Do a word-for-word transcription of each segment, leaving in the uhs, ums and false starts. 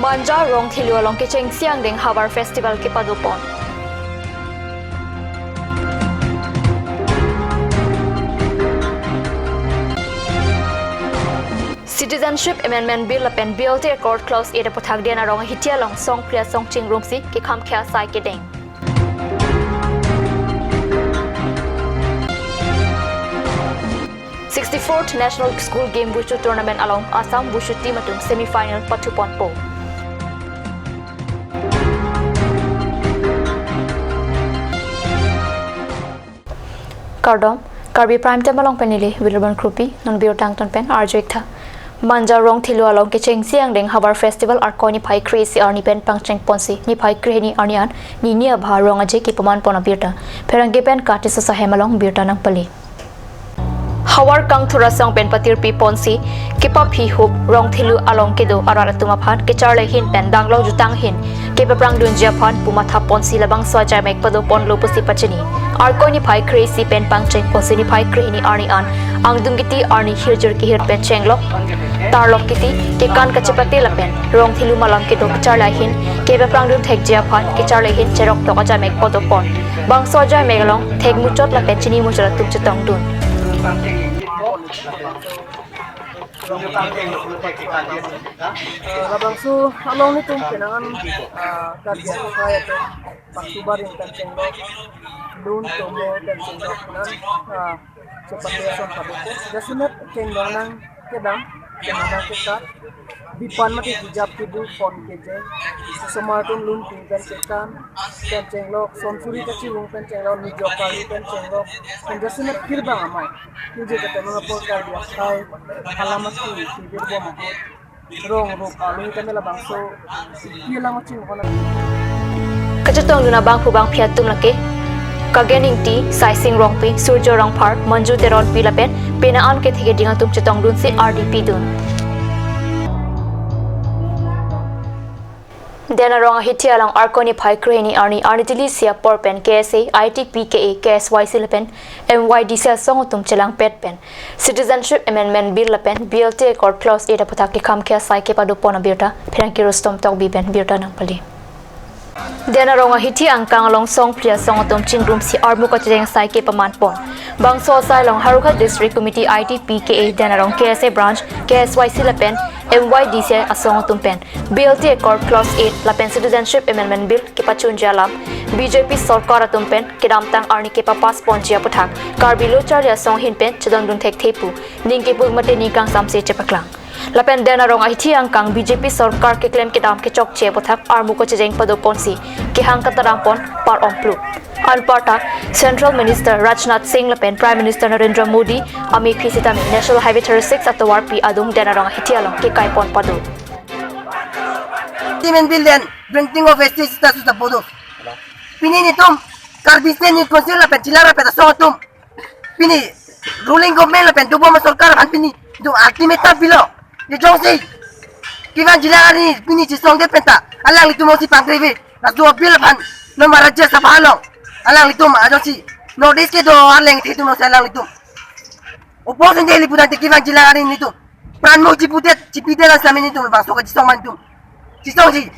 Manja Rongthelu along kechengsi angdeng Havar Festival kepadopon. Citizenship Amendment Bill lapen B L T Accord Clause eight aputhak Den Arong ahithi along song phli asong chingrumsi kekham khia asai kedeng. Sixty-fourth National School Game Wushu Tournament along Assam Wushu team atum semi-final pathuponpo. Kardom, Karbi Prime Time along pen neli Wilburn Krupi, non birta angton pen arju-ik tha. Manja Rongthelu along kechengsi angdeng Havar Festival Arkoi niphai kre-isi arni pen pangchengponsi niphai krehini arni an nini abha rong aje kepamanpon abirta. Pherangke pen Kati Sosa hem along birta nangpale. Havar kangthur asong pen patirpiponsi kepaphihup Rongthelu along kedo arat atum aphan kecharli ahin pen danglong jutang ahin kepaprangdunji aphan pu mathaponsi labangso ajaimek padoponlo pusi pachini. Arkoi niphai kre-isi pen pangchengponsi niphai krehini arni an angdung kiti arni hirjir kehir pen chenglok tarlok kiti kekan kachepate lapen Rongthelu malam kedo kecharli ahin kepaprangdun thekji aphan kecharli ahin cheroktok ajaimek padopon. Bangso ajaimek along thek muchot lapen chini muchot atum chetongdun. Labangso along nelitum penang an, ah, Karbi akhai atum, Paksu Barim pen chenglok, Lun Tomo pen chenglok, penang, ah, chepate ason padopon. Jasemet chenglok nang kedam, chenglok nang kekat, bipan mati hijab kibu pon kejeng, osomar atum Lun Ping pen kekan, pen chenglok, Sonsuri Kachirung pen chenglok, Nijo Kali pen chenglok, pen jasemet kirbang amai. Ningje kata mengapor Karbi akhai, alam mati, kibir bom ahut. Rong rup alu kami labangso, iya lang machin kono. Kachetongdun abangphu bangphi atum lake Kagen Ingti, Saising Rongpi, Surjo Rongphar, Manju Teronpi lapen pena an kethe keding atum chetongdunsi ardi pidun. Den Arong ahithi along Arkoi niphai krehini arni arni tili isi apor pen K S A, I T P K A, K S Y C lapen M Y D C asong atum chelangpet pen Citizenship Amendment Bill lapen B L T Accord Clause eight aputhak kekham khia asai kepadopon abirta pherangke Rustom Tokbi pen birta nangpale. Den Arong ahithi angkang along song phli asong atum chingrumsi armu kachejeng asai kepamanpon. Bangso asai along Howraghat District Committee I T P K A, Den Arong K S A Branch, K S Y C lapen M Y D C asong atum pen B L T Accord Clause eight lapen Citizenship Amendment Bill kepachunji alam B J P sorkar atum pen kedamtang arni kepapass ponji aputhak Karbi lo charli asong ahin pen chedondun thekthe pu ning kepur mate ning kangsamse chepaklang. Lapen Den Arong ahithi angkang B J P sorkar keklem kedam kechokche aputhak armu kachejeng padoponsi kehang katarampon par-omplu. Anparta Central Minister Rajnath Singh lapen Prime Minister Narendra Modi amephi sitame National Highway thirty-six atovarpi adung Den Arong ahithi along kekaipon pado. Amendment Bill den granting of S T status to Bodo. Pini nelitum Karbi State Council lapen jila lapen asong atum, pini ruling government lapen dobom asorkar aphan pini nelitum ultimatum pilo. Nelitum jongsi kevang jila arni pini chesongdet penta alanglitum jongsi pangkreve, laso bill aphan nomor Rajya Sabha along alanglitum, ah, jongsi North East kedo arleng thetum jongsi alanglitum oppose neli putan te kevang jila arni nelitum pran mo chipudet, chipidet asami nelitum bangso kachesong ma nelitum chesongji.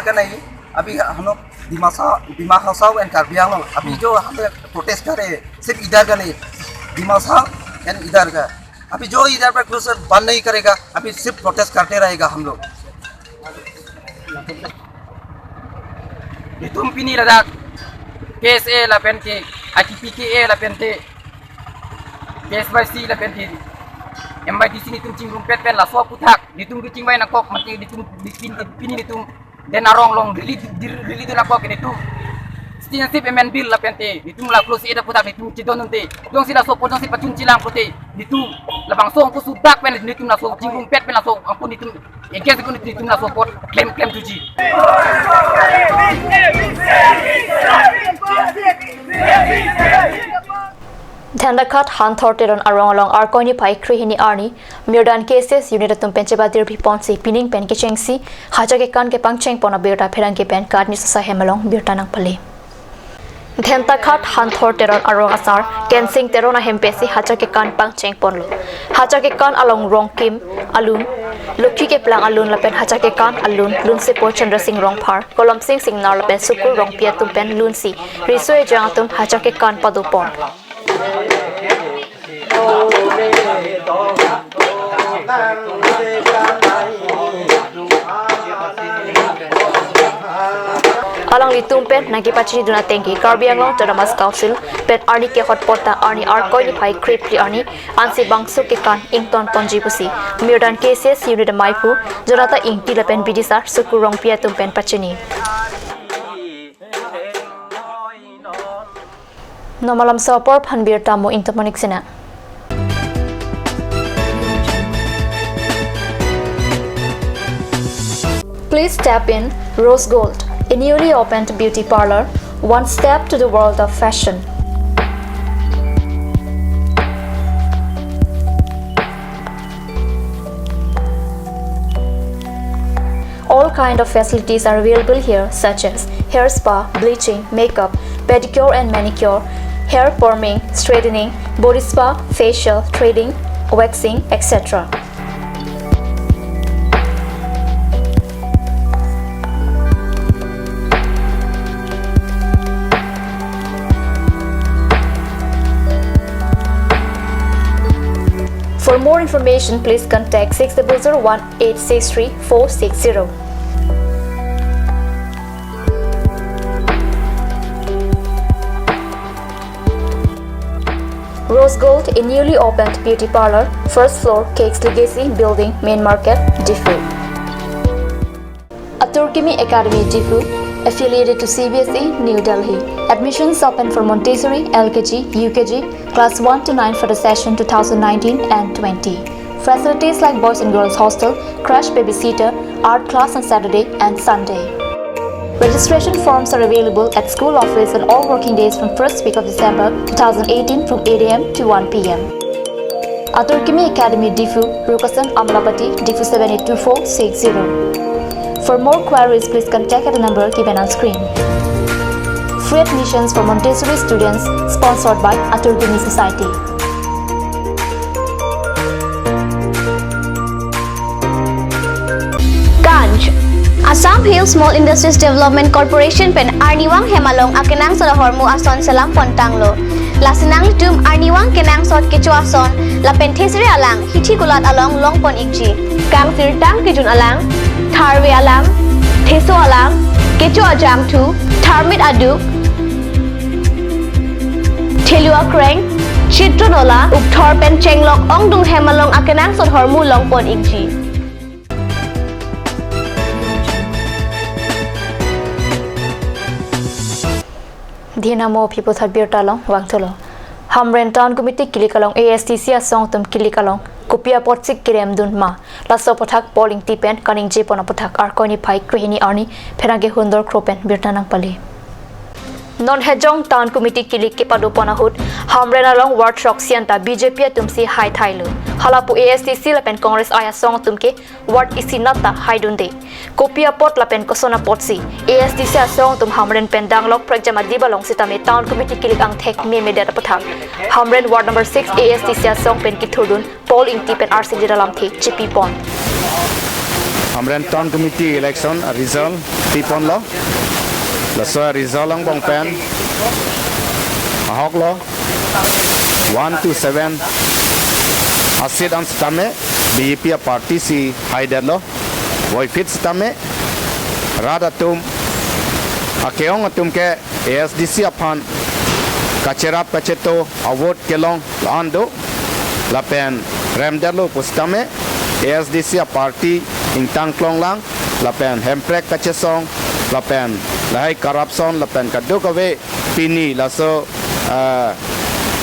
का नहीं, अभी हम लोग दिमासा, दिमा हासाओ एंड कार्बी आंगलोंग, अभी जो हम लोग प्रोटेस्ट कर रहे हैं, सिर्फ इधर का नहीं, दिमासा एंड इधर का। अभी जो इधर पर क्रूसर बंद नहीं करेगा, अभी सिर्फ प्रोटेस्ट करते रहेगा हम लोग। Nelitum pini ladak K S A lapen ke, I T P K A lapen ke, K S Y C lapen ke, M Y D C nelitum chingrumpet pen laso aputhak nelitum kechingvai nangkok mati nelitum pini, pini nelitum Den Arong along rally, rally dun nangkok nelitum Citizenship Amendment Bill lapen te nelitum la clause eight aputhak nelitum chedondun te, jongsi laso apot jongsi pachunchelang pute nelitum labangso angko sudak pen nelitum laso chingrumpet pen laso angko nelitum against angko nelitum laso apot klem klem thuji. Dhentakhat Hanthor Teron arong along Arkoi niphai krehini arni Mirdan K S S unit atum pen chebadir piponsi pining pen kechengsi hacha kekan kepangchengpon abirta pherangke pen Katni Sosa hem along birta nangpale. Dhentakhat Hanthor Teron arong asar Kensing Teron ahempesi hacha kekan pangchengponlo. Hacha kekan along Rongkim, Alun, Lokhi keplang alun lapen hacha kekan alun, lunsepo Chandra Singh Rongphar, Kolom Singh Singnar lapen Sukur Rongpi atum pen lunsi riso ejang atum hacha kekan padopon. Alanglitum pen nangkepachinidun atengke Karbi Anglong Autonomous Council pen arni kehot apot ta arni Arkoi niphai krepli arni ansi bangso kekan ingtonponji pusi Mirdan K C S unit amaiphu Jonathan Ingti lapen bidisar Sukur Rongpi atum pen pachini. Non malam so apor aphan birta mo ingtonpon-ik sinang. Please step in Rose Gold, a newly opened beauty parlor, one step to the world of fashion. All kind of facilities are available here, such as hair spa, bleaching, makeup, pedicure and manicure, hair perming, straightening, body spa, facial, threading, waxing, et cetera. For more information, please contact six double zero one eight six three four six zero. Rose Gold, a newly opened beauty parlor, first floor, Cakes Legacy Building, Main Market, Diphu. Atur Kimi Academy Diphu, affiliated to C B S E, New Delhi. Admissions open for Montessori, L K G, U K G, class one to nine for the session two thousand nineteen and twenty. Facilities like boys and girls hostel, crash babysitter, art class on Saturday and Sunday. Registration forms are available at school office on all working days from first week of December two thousand eighteen from eight A M to one P M. Atur Kimi Academy Diphu, Rukasan Amlapati, Diphu seven eight two four six zero. For more queries, please contact at the number given on screen. Free admissions for Montessori students, sponsored by Atur Kimi Society. Ganj. Assam Hill Small Industries Development Corporation pen arnivang hem along akenangsot ahormu ason selam pontanglo. Lasi nanglitum arnivang kenangsot kecho ason lapen thesere alang hithi kulat along longpon-ikji. Kangsirtang kejun alang, tharve alang, theso alang, kecho ajangthu, tharmit aduk, thelu akreng, chitron ola, ukthor pen chenglok ongdung hem along akenangsot ahormu longpon-ikji. Dina mo aphi puthot birta along vangthulo. Hamren Town Committee kilik along A S D C asong atum kilik along kopi apotsi keremdun ma, laso aputhak Paul Ingti pen kaningjepon aputhak Arkoi niphai krehini arni pherangke hundor kro pen birta nangpale. Non Hejong Town Committee kilik kepadopon ahut Hamren along ward throksi anta B J P atumsi haithailo. Halapu A S D C lapen Congress I asong atum ke ward isi nat ta haidunde. Kopi apot lapen koson apotsi A S D C asong atum Hamren pen danglok prekjam adip along sitame Town Committee kilik angthek memedet aputhak Hamren ward number six A S D C asong pen kethurdun Paul Ingti pen arsi jida lamthe chipipon. Hamren Town Committee election result piponlo. Laso result angbong pen ahoklo one to seven aseat an sitame B J P aparty si haidetlo. Voiphit sitame rat atum, ake-ong atum ke A S D C aphan kacherap kacheto avote kelong la-an do, lapen remdetlo pusitame A S D C aparty ingtang klonglang, lapen hemprek kachesong, lapen lahai corruption, lapen kadokave pini laso, ah,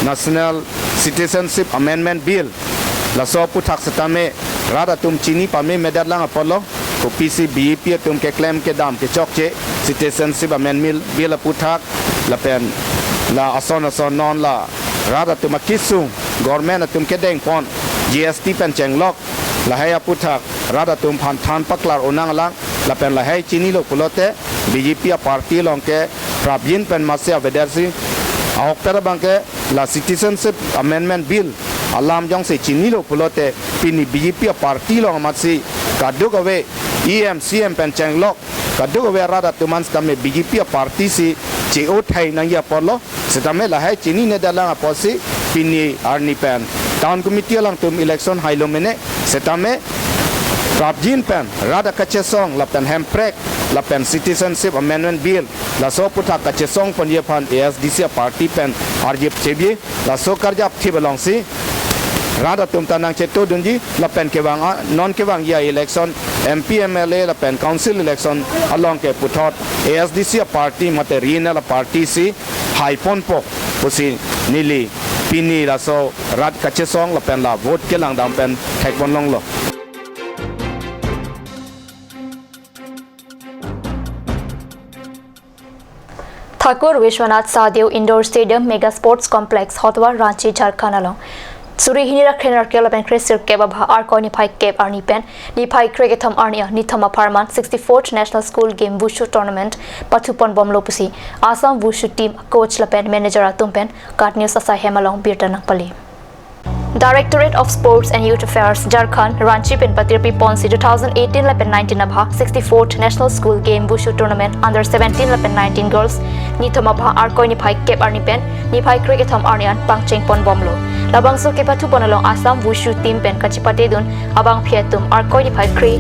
National Citizenship Amendment Bill, laso aputhak sitame rat atum chini pamemedetlang apotlo. Kopisi B J P atum keklem kedam kechokche Citizenship Amendment Bill aputhak, lapen la ason ason non la rat atum akisung, government atum kedengpon G S T pen chenglok, lahai aputhak rat atum aphan than paklar unang lang, lapen lahai chinilo pulote B J P aparty along ke prapjin pen masi avedetsi, ahokpet abang ke la Citizenship Amendment Bill alam jongsi chinilo pulote pini B J P aparty along amatsi kadokave E M, C M pen chenglok kadokave arat atum an setame B J P a party si che-o thai nangji apotlo, setame lahai chinine detlang apotsi pini arni pen Town Committee alangtum election hailo mene, setame prapjin pen rat akachesong lapen hemprek lapen Citizenship Amendment Bill laso aputhak kachesong ponji aphan A S D C a party pen arjip chebi, laso karjap thip alongsi rat atum ta nangchetodunji lapen kevang a, non kevangji a election, M P, M L A lapen council election along ke puthot A S D C a party mate regional a party si haiponpo pusi neli pini laso rat kachesong lapen la vote kelangdam pen thekponlonglo. Thakur Vishwanath Sahadeo Indoor Stadium Mega Sports Complex, Hotwa, Ranchi, Jharkhand along suri hini ra kre nerkep lapen kre sirkep abha Arkoi niphai kep arni pen niphai kre kethom arni an nithom apharman sixty-fourth National School Game Wushu Tournament pathuponbomlo pusi Assam Wushu Team coach lapen manager atum pen KAT News asai hem along birta nangpale. Directorate of Sports and Youth Affairs, Jharkhand, Ranchi pen patirpi ponsi two thousand eighteen lapen nineteen abha sixty-fourth National School Game Wushu Tournament under seventeen lapen nineteen girls nithom abha Arkoi niphai kep arni pen niphai kre kethom arni an pangchengponbomlo. Labangso kepathupon along Assam Wushu Team pen kachepatedun abangpi atum Arkoi niphai kre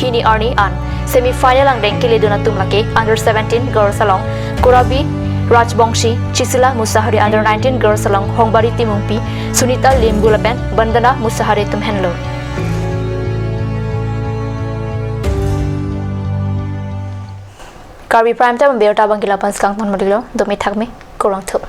hini arni an semi final angdeng keledun atum lake under seventeen girls along Kurabi Rajbongshi, Chisila Musahari under nineteen girls along Hongbari Timungpi, Sunita Lembu lapen Bandana Musahari atum henlo. Karbi Prime Time abirta abang ke lapu-an si kangton marilo, dome thakme, kurvangthu.